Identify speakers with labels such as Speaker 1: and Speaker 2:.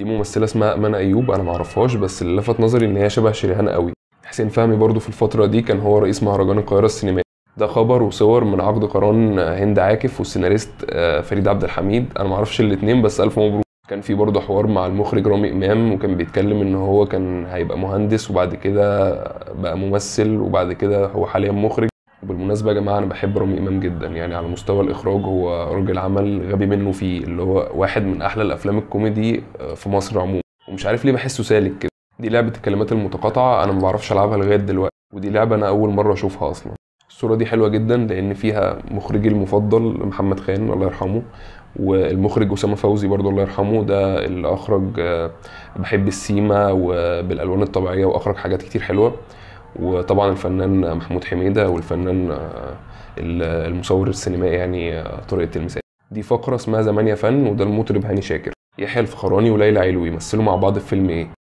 Speaker 1: دي ممثلة اسمها أمان أيوب، أنا معرفهاش، بس اللي لفت نظري إن هي شبه شريهان قوي. حسين فهمي برضو في الفترة دي كان هو رئيس مهرجان القاهرة السينمائي. ده خبر وصور من عقد قران هند عاكف والسيناريست فريد عبد الحميد، انا معرفش الاتنين بس الف مبروك. كان في برضه حوار مع المخرج رامي امام، وكان بيتكلم ان هو كان هيبقى مهندس وبعد كده بقى ممثل وبعد كده هو حاليا مخرج. وبالمناسبة يا جماعة انا بحب رامي امام جدا، يعني على مستوى الاخراج هو راجل عمل غبي منه فيه، اللي هو واحد من احلى الافلام الكوميدي في مصر عموما، ومش عارف ليه بحسه سالك كده. دي لعبه الكلمات المتقاطعه، انا ما بعرفش العبها لغاية دلوقتي، ودي لعبه انا اول مرة اشوفها اصلا. الصورة دي حلوة جدا لان فيها مخرجي المفضل محمد خان الله يرحمه، والمخرج اسامة فوزي برضو الله يرحمه، ده اللي اخرج بحب السيما وبالالوان الطبيعية، واخرج حاجات كتير حلوة. وطبعا الفنان محمود حميده والفنان المصور السينمائي يعني طارق التلمساني. دي فقره اسمها زمان يا فن، وده المطرب هاني شاكر. يحيى الفخراني وليلى علوي مثلوا مع بعض في فيلم ايه؟